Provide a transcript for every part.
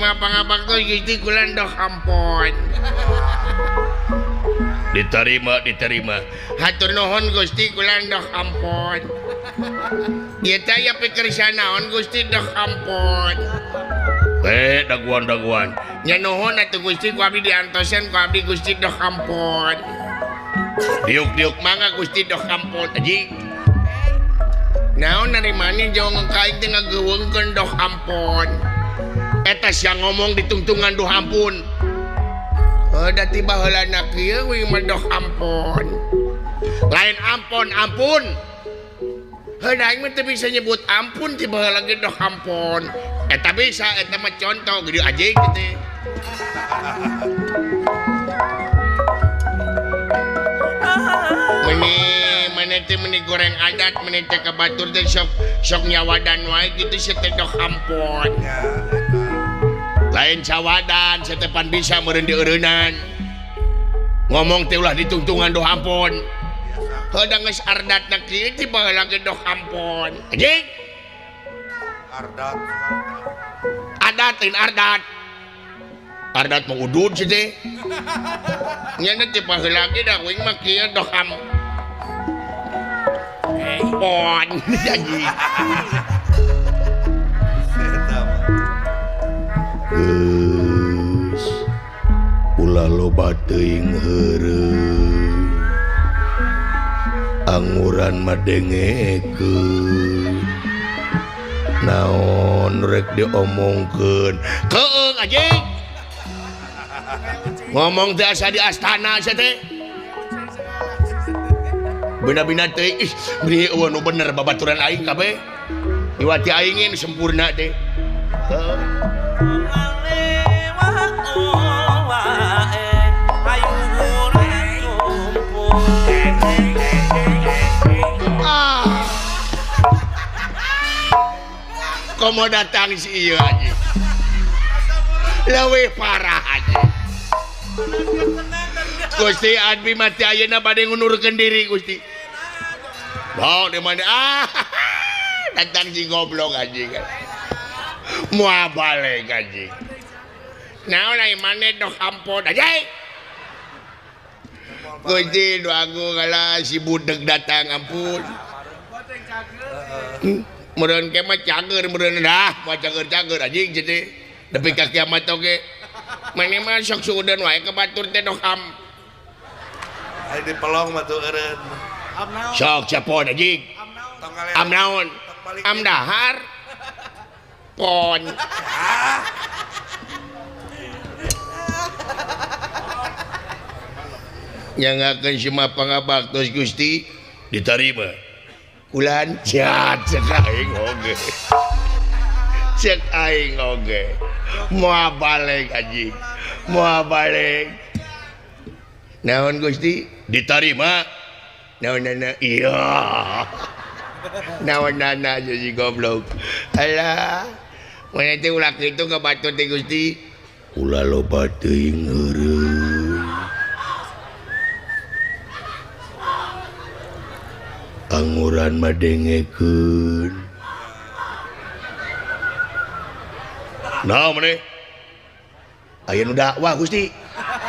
sima pangabaktos Gusti kula doh ampun. Diterima diterima. Hatur nuhun Gusti kula doh ampun. Ieu teh aya pikersa naon Gusti doh ampun. Daguan-daguan. Nya nuhun atuh Gusti ku abdi diantosan ku abdi Gusti doh ampun. Diuk-diuk mangga Gusti doh ampun anjing. Naon narimane jong ka aing teh ngageuweungkeun doh ampun. Eta sia ngomong ditungtungan doh ampun. Heuh da ti baheulana kieu we mah doh ampun. Lain ampun ampun. Heuh da aing mah teu bisa nyebut ampun ti baheula ge doh ampun. Eta bisa eta mah contoh gede anjing kitu. Meni mana teh meni goreng adat meni teh ka batur teh sok sok nyawadan wae kitu sia teh doh ampun. Lain cawadan sia teh pan bisa meureun dieureunnan. Ngomong teh ulah ditungtungan doh ampun. Heuh da geus ardatna kieu ti baheula ge doh ampun. Anjing. Ardat. Adat lain ardat. Ardat mah udud sia teh. Nya teh baheula ge da uing mah kieu doh ampun. Anjing. Geus ulah loba teuing heureun. Anguran mah dengekeun. Naon rek diomongkeun. Keung anjing. Ngomong teh asa di astana sia teh. Bina-bina teh ih beri eueuh nu bener babaturan aing kabeh. Iwati aing nu sempurna teh. Heuh. Ah. Komo datang si ieu anjing. Leuwih parah anjing. Gusti abdi mati ayeuna bade ngundurkeun diri Gusti. Bau di mana? Ah, datang si goblok anjing. Moal balik anjing. Naon ai maneh doh ampun anjing. Gusti nu agung kalah si budeg datang ampun. Meureun ke mah cager meureun dah, moal cager-cager anjing teh. Nepi ka kiamat oge. Maneh mah sok suudeun wae ka batur teh doh am. Ai di pelong mah tuh eureun. Sok cepon anjing. Am naon? Am dahar. Pon. Nyangakeun sima pangabaktos Gusti diterima. Kulan jat cek aing oge. Cek aing oge. Moal balik anjing. Moal balik. Naon Gusti? Diterima. Naon nana? Iya. Naon nana jadi goblok. Alah. Mana teh ulah kitu ka batur teh Gusti. Ulah loba teuing heureun. Anguran mah dengekeun. Naon maneh? Aya nu dakwah Gusti.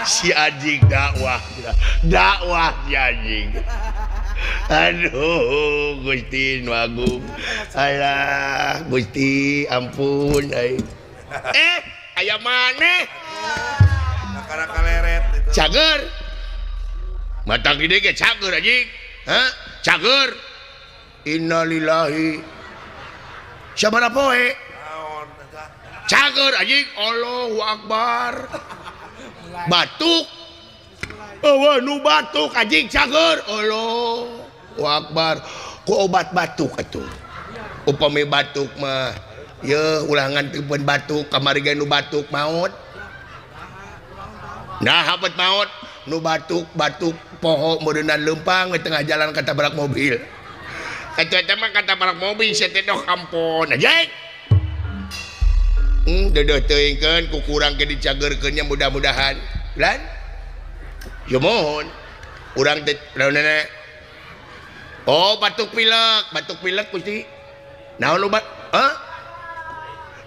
Si anjing dakwah. Dakwah si anjing. Aduh Gusti nu agung. Alah Gusti ampun aing. Aya maneh? Kakara kaleret itu. Cager. Mata gede ge cager anjing. Hah? Cager. Innalillahi. Sabaraha poe? Cager anjing. Allahu Akbar. Batuk. Eueuh nu batuk anjing cager. Allahu Akbar. Ku obat batuk atuh. Upami batuk mah yeuh ulah nganteupkeun batuk kamari ge nu batuk maot. Nah hapet maot nu batuk batuk poho meureunnan leumpang di tengah jalan katabrak mobil. Eta eta mah katabrak mobil sia teh doh ampun anjing. Dedeuh teuingkeun ku kurang ge dicageurkeun nya mudah-mudahan. Lan yo mohon urang teh naonana. Oh batuk pilek Gusti. Naon obat? Hah?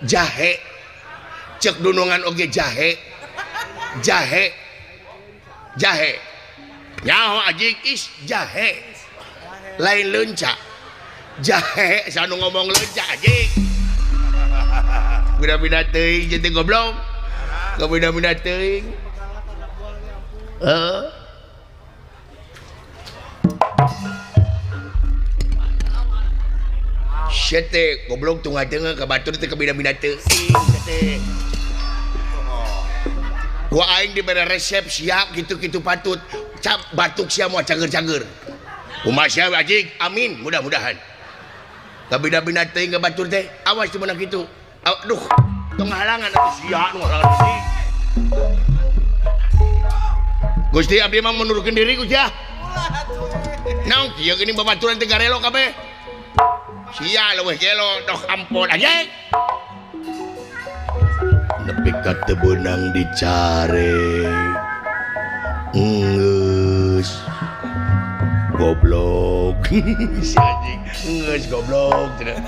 Jahe. Cek dunungan oge jahe. Jahe. Jahe. Nyaho ajik is jahe. Lain leunca. Jahe sanu ngomong leunca ajik. Beda-beda teuing jeung teh goblok. Beda-beda teuing. Heeh. Sete goblok tunggal tengah ka batur teh kabina-bina teuing sete. Gua aing dibere resep siap gitu-gitu patut. Cap batuk sia moal cager-cager. Kumaha sia ajik? Amin, mudah-mudahan. Kabina-bina teuing ka batur teh, awas teu meunang kitu. Aduh, tong halangan atuh sia nu halangan Gusti. Gusti abdi mah mundurkeun diri Gusti ah. Naon kieu geuning babaturan teh garelo kabeh. Sia leuwih gelo doh ampun anjing. Nepi ka teu beunang dicare. Geus goblok. Si anjing geus goblok cenah.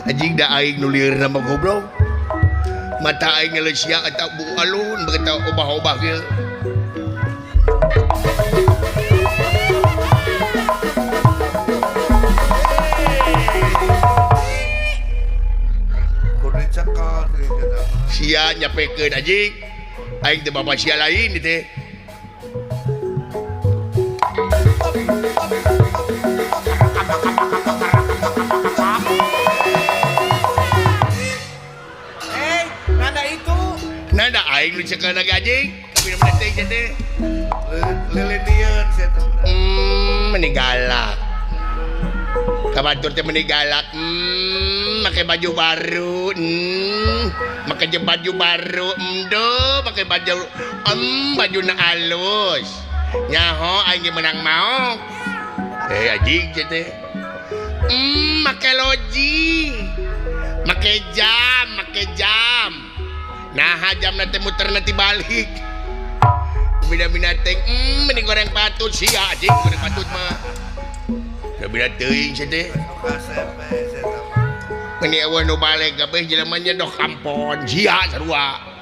Anjing da aing nu lieur nama goblok. Mata aing ngelesia eta bu alun begitu obah-obah kieu. Kudu dicekel Sia nyapekeun anjing. Aing teh bapa sia lain teh. Nada aing nu cekel lagi anjing. Kabina-bina teuing teh. Lilinian sia teh. Meni galak. Ka batur teh meni galak. Make baju baru. Make baju baru. Endo make baju bajuna alus. Nyaho aing ge meunang maok. Anjing teh. Make loji. Make jam, make jam. Nah jamna teh muter nanti balik. Beda-beda teh, mending goreng patut sia anjing goreng patut mah. Beda-beda teuing sia teh. Meni eueuh nu balik kabeh jelema nya doh kampon sia sarua.